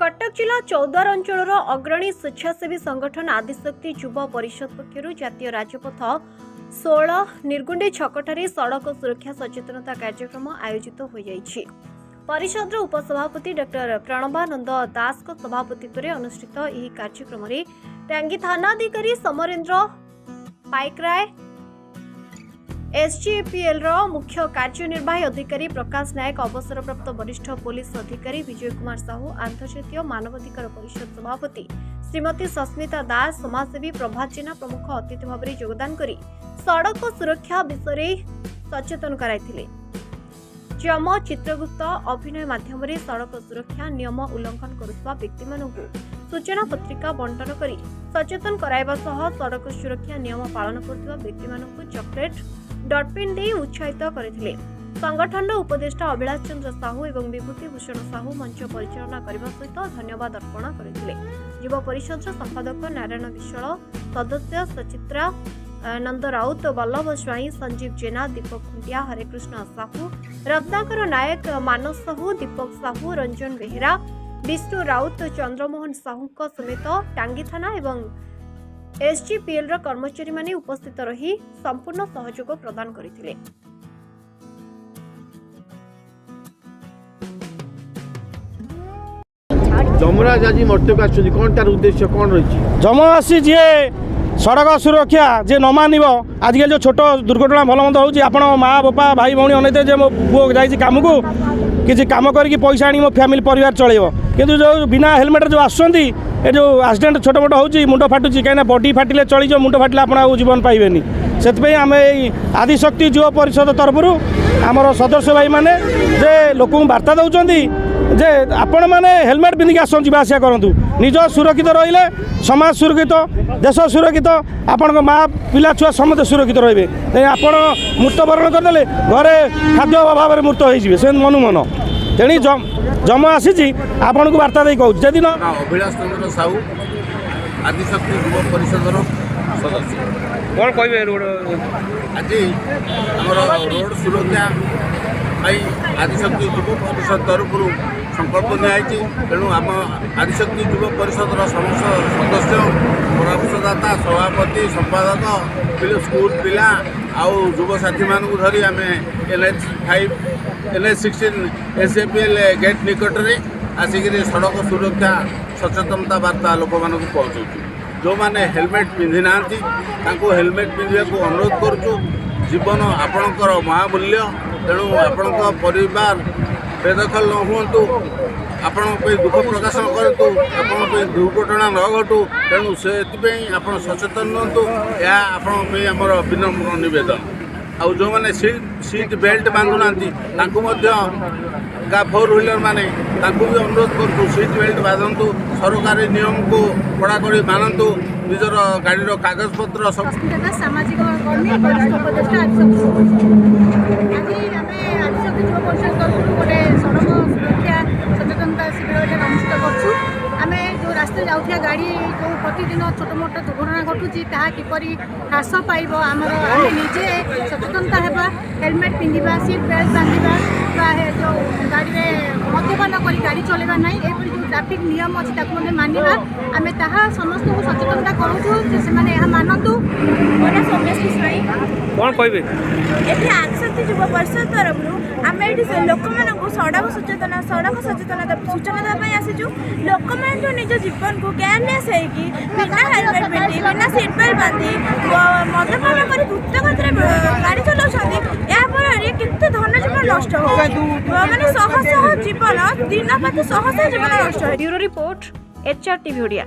କଟକ ଜିଲ୍ଲା ଚୌଦ୍ୱାର ଅଞ୍ଚଳର ଅଗ୍ରଣୀ ସ୍ୱେଚ୍ଛାସେବୀ ସଂଗଠନ ଆଦିଶକ୍ତି ଯୁବ ପରିଷଦ ପକ୍ଷରୁ ଜାତୀୟ ରାଜପଥ 16 ନିର୍ଗୁଣ୍ଡି ଛକଠାରେ ସଡ଼କ ସୁରକ୍ଷା ସଚେତନତା କାର୍ଯ୍ୟକ୍ରମ ଆୟୋଜିତ ହୋଇଯାଇଛି। ପରିଷଦର ଉପସଭାପତି ଡକ୍ଟର ପ୍ରଣବାନନ୍ଦ ଦାସଙ୍କ ସଭାପତିତ୍ୱରେ ଅନୁଷ୍ଠିତ ଏହି କାର୍ଯ୍ୟକ୍ରମରେ ଟାଙ୍ଗୀ ଥାନାଧିକାରୀ ସମରେନ୍ଦ୍ର ପାଇକରାୟ, ଏସ୍ଜିପିଏଲ୍ର ମୁଖ୍ୟ କାର୍ଯ୍ୟନିର୍ବାହୀ ଅଧିକାରୀ ପ୍ରକାଶ ନାୟକ, ଅବସରପ୍ରାପ୍ତ ବରିଷ୍ଠ ପୋଲିସ ଅଧିକାରୀ ବିଜୟ କୁମାର ସାହୁ, ଆନ୍ତର୍ଜାତୀୟ ମାନବାଧିକାର ପରିଷଦ ସଭାପତି ଶ୍ରୀମତୀ ସସ୍ମିତା ଦାସ, ସମାଜସେବୀ ପ୍ରଭାତ ଜେନା ପ୍ରମୁଖ ଅତିଥି ଭାବରେ ଯୋଗଦାନ କରି ସଡ଼କ ସୁରକ୍ଷା ବିଷୟରେ ସଚେତନ କରାଇଥିଲେ। ଯମ ଚିତ୍ରଗୁପ୍ତ ଅଭିନୟ ମାଧ୍ୟମରେ ସଡ଼କ ସୁରକ୍ଷା ନିୟମ ଉଲ୍ଲଂଘନ କରୁଥିବା ବ୍ୟକ୍ତିମାନଙ୍କୁ ସୂଚନା ପତ୍ରିକା ବଣ୍ଟନ କରି ସଚେତନ କରାଇବା ସହ ସଡ଼କ ସୁରକ୍ଷା ନିୟମ ପାଳନ କରୁଥିବା ବ୍ୟକ୍ତିମାନଙ୍କୁ ଚକୋଲେଟ୍, ଡଟପେନ୍ ଦେଇ ଉତ୍ସାହିତ କରିଥିଲେ। ସଂଗଠନର ଉପଦେଷ୍ଟା ଅଭିଳାଷ ଚନ୍ଦ୍ର ସାହୁ ଏବଂ ବିଭୂତି ଭୂଷଣ ସାହୁ ମଞ୍ଚ ପରିଚାଳନା କରିବା ସହିତ ଧନ୍ୟବାଦ ଅର୍ପଣ କରିଥିଲେ। ଯୁବ ପରିଷଦର ସମ୍ପାଦକ ନାରାୟଣ ବିଶ୍ୱାଳ, ସଦସ୍ୟ ସଚିତ୍ରା ନନ୍ଦ ରାଉତ, ବଲ୍ଲଭ ସ୍ୱାଇଁ, ସଞ୍ଜୀବ ଜେନା, ଦୀପକ ଖୁଣ୍ଟିଆ, ହରେକୃଷ୍ଣ ସାହୁ, ରତ୍ନାକର ନାୟକ, ମାନସ ସାହୁ, ଦୀପକ ସାହୁ, ରଞ୍ଜନ ବେହେରା, ବିଷ୍ଣୁ ରାଉତ, ଚନ୍ଦ୍ରମୋହନ ସାହୁଙ୍କ ସମେତ ଟାଙ୍ଗୀ ଥାନା ଏବଂ ଏସ୍ଜିପିଏଲ୍ର କର୍ମଚାରୀମାନେ ଉପସ୍ଥିତ ରହି ସମ୍ପୂର୍ଣ୍ଣ ସହଯୋଗ ପ୍ରଦାନ କରିଥିଲେ। ଯମରାଜ ଆଜି ମର୍ତ୍ତ୍ୟକୁ ଆସିଛନ୍ତି, କ'ଣ ତାର ଉଦ୍ଦେଶ୍ୟ କ'ଣ ରହିଛି? ଯମ ଆସି ଯିଏ ସଡ଼କ ସୁରକ୍ଷା ଯିଏ ନ ମାନିବ, ଆଜିକାଲି ଯେଉଁ ଛୋଟ ଦୁର୍ଘଟଣା ଭଲ ମନ୍ଦ ହେଉଛି, ଆପଣ ମା ବାପା ଭାଇ ଭଉଣୀ ଅନେଇତେ ଯେ ମୋ ପୁଅ ଯାଇଛି କାମକୁ, କିଛି କାମ କରିକି ପଇସା ଆଣି ମୋ ଫ୍ୟାମିଲି ପରିବାର ଚଳେଇବ। କିନ୍ତୁ ଯେଉଁ ବିନା ହେଲମେଟ୍ରେ ଯେଉଁ ଆସୁଛନ୍ତି, ଏ ଯେଉଁ ଆକ୍ସିଡେଣ୍ଟ ଛୋଟ ମୋଟ ହେଉଛି, ମୁଣ୍ଡ ଫାଟୁଛି। କାହିଁକିନା ବଡି ଫାଟିଲେ ଚଳିଯିବ, ମୁଣ୍ଡ ଫାଟିଲେ ଆପଣ ଆଉ ଜୀବନ ପାଇବେନି। ସେଥିପାଇଁ ଆମେ ଏଇ ଆଦିଶକ୍ତି ଯୁବ ପରିଷଦ ତରଫରୁ ଆମର ସଦସ୍ୟ ଭାଇମାନେ ଯେ ଲୋକଙ୍କୁ ବାର୍ତ୍ତା ଦେଉଛନ୍ତି ଯେ ଆପଣମାନେ ହେଲମେଟ୍ ପିନ୍ଧିକି ଆସନ୍ତୁ, ଯିବା ଆସିବା କରନ୍ତୁ। ନିଜ ସୁରକ୍ଷିତ ରହିଲେ ସମାଜ ସୁରକ୍ଷିତ, ଦେଶ ସୁରକ୍ଷିତ, ଆପଣଙ୍କ ମା ପିଲା ଛୁଆ ସମସ୍ତେ ସୁରକ୍ଷିତ ରହିବେ। ତେଣୁ ଆପଣ ମୃତ୍ୟୁବରଣ କରିଦେଲେ ଘରେ ଖାଦ୍ୟ ଅଭାବରେ ମୃତ ହେଇଯିବେ ସେ ମନୁ ମନ। ତେଣୁ ଯମ ଆସିଛି ଆପଣଙ୍କୁ ବାର୍ତ୍ତା ଦେଇ କହୁଛି ଯଦି ନ ଅଭିଳାଷ ଚନ୍ଦ୍ର ସାହୁ, ଆଦିଶକ୍ତି ଯୁବ ପରିଷଦର ସଦସ୍ୟ। କ'ଣ କହିବେ ରୋଡ଼? ଆଜି ଆମର ରୋଡ଼ ସୁରକ୍ଷା ପାଇଁ ଆଦିଶକ୍ତି ଯୁବ ପରିଷଦ ତରଫରୁ ସଂକଳ୍ପ ନିଆଯାଇଛି। ତେଣୁ ଆମ ଆଦିଶକ୍ତି ଯୁବ ପରିଷଦର ସମସ୍ତ ସଦସ୍ୟ, ପରାମର୍ଶଦାତା, ସଭାପତି, ସମ୍ପାଦକ, ସ୍କୁଲ ପିଲା ଆଉ ଯୁବସାଥୀମାନଙ୍କୁ ଧରି ଆମେ NH 5, NH 16, SAPL gate ନିକଟରେ ଆସିକିରି ସଡ଼କ ସୁରକ୍ଷା ସଚେତନତା ବାର୍ତ୍ତା ଲୋକମାନଙ୍କୁ ପହଞ୍ଚାଉଛୁ। ଯେଉଁମାନେ ହେଲମେଟ୍ ପିନ୍ଧି ନାହାନ୍ତି, ତାଙ୍କୁ ହେଲମେଟ୍ ପିନ୍ଧିବାକୁ ଅନୁରୋଧ କରୁଛୁ। ଜୀବନ ଆପଣଙ୍କର ମହାମୂଲ୍ୟ। ତେଣୁ ଆପଣଙ୍କ ପରିବାର ବେଦଖଲ ନ ହୁଅନ୍ତୁ, ଆପଣଙ୍କ ପାଇଁ ଦୁଃଖ ପ୍ରକାଶ ନ କରନ୍ତୁ, ଆପଣଙ୍କ ପାଇଁ ଦୁର୍ଘଟଣା ନ ଘଟୁ, ତେଣୁ ସେଥିପାଇଁ ଆପଣ ସଚେତନ ରୁହନ୍ତୁ। ଏହା ଆପଣଙ୍କ ପାଇଁ ଆମର ବିନମ୍ର ନିବେଦନ। ଆଉ ଯେଉଁମାନେ ସିଟ୍ ବେଲ୍ଟ ବାନ୍ଧୁନାହାନ୍ତି, ତାଙ୍କୁ ମଧ୍ୟ ଫୋର୍ ହ୍ୱିଲର୍ ମାନେ, ତାଙ୍କୁ ବି ଅନୁରୋଧ କରୁଛୁ, ସିଟ୍ ବେଲ୍ଟ ବାନ୍ଧନ୍ତୁ, ସରକାରୀ ନିୟମକୁ କଡ଼ାକଡ଼ି ମାନନ୍ତୁ, ନିଜର ଗାଡ଼ିର କାଗଜପତ୍ର ସବୁ। ସସ୍ମିତା ଦାସ, ସାମାଜିକ କର୍ମୀ, ବରିଷ୍ଠ ଉପଦେଷ୍ଟା, ଆଦିଶକ୍ତି ଯୁବ ପରିଷଦ। ଆଜି ଆମେ ଆଦିଶକ୍ତି ଯୁବ ପରିଷଦ ତରଫରୁ ଗୋଟେ ସଡ଼କ ସୁରକ୍ଷା ସଚେତନତା ଶିବିର ଏଠାରେ ଅନୁଷ୍ଠିତ କରୁଛୁ। ଆମେ ଯେଉଁ ରାସ୍ତାରେ ଯାଉଥିବା ଗାଡ଼ି ଯେଉଁ ପ୍ରତିଦିନ ଛୋଟ ମୋଟ ଦୁର୍ଘଟଣା ଘଟୁଛି, ତାହା କିପରି ହ୍ରାସ ପାଇବ, ଆମେ ନିଜେ ସଚେତନତା ହେବା, ହେଲମେଟ୍ ପିନ୍ଧିବା, ସିଟ୍ ବେଲ୍ଟ ବାନ୍ଧିବା ବା ଯେଉଁ ଗାଡ଼ିରେ ମଦ୍ୟପାନ କରି ଗାଡ଼ି ଚଲାଇବା ନାହିଁ, ଏପରି ଯେଉଁ ଟ୍ରାଫିକ୍ ନିୟମ ଅଛି ତାକୁ ମଧ୍ୟ ମାନିବା। ଆମେ ତାହା ସମସ୍ତଙ୍କୁ ସଚେତନତା କରୁଛୁ ଯେ ସେମାନେ ଏହା ମାନନ୍ତୁ। ମୋ ନାଁ ସୌମ୍ୟଶ୍ରୀ ସ୍ୱାଇଁ। କ'ଣ କହିବେ? ଏଠି ଆଦିଶକ୍ତି ଯୁବ ପରିଷଦ ତରଫରୁ ଆମେ ଏଠି ସେ ଲୋକମାନଙ୍କୁ ସଡ଼କ ସଚେତନତା ସୂଚନା ଦେବା ପାଇଁ ଆସିଛୁ। ଲୋକମାନେ ଯେଉଁ ନିଜ ଜୀବନକୁ କେୟାରଲେସ୍ ହେଇକି ବିନା ହେଲମେଟ୍ ପିନ୍ଧି, ବିନା ସିଟ୍ ବେଲ୍ଟ ବାନ୍ଧି, ମଦ୍ୟପାନ କରି ଦ୍ରୁତ ଗତିରେ ଗାଡ଼ି ଚଲାଉଛନ୍ତି, ଏହା ଫଳରେ କେତେ ଧନ ଜୀବନ ନଷ୍ଟ ହେଉଛି। ମାନେ ଶହ ଶହ ଜୀବନ, ଦିନ ପ୍ରତି ଶହ ଶହ ଜୀବନ ନଷ୍ଟ ହେଉଛି। Bureau report, HR TV Odia.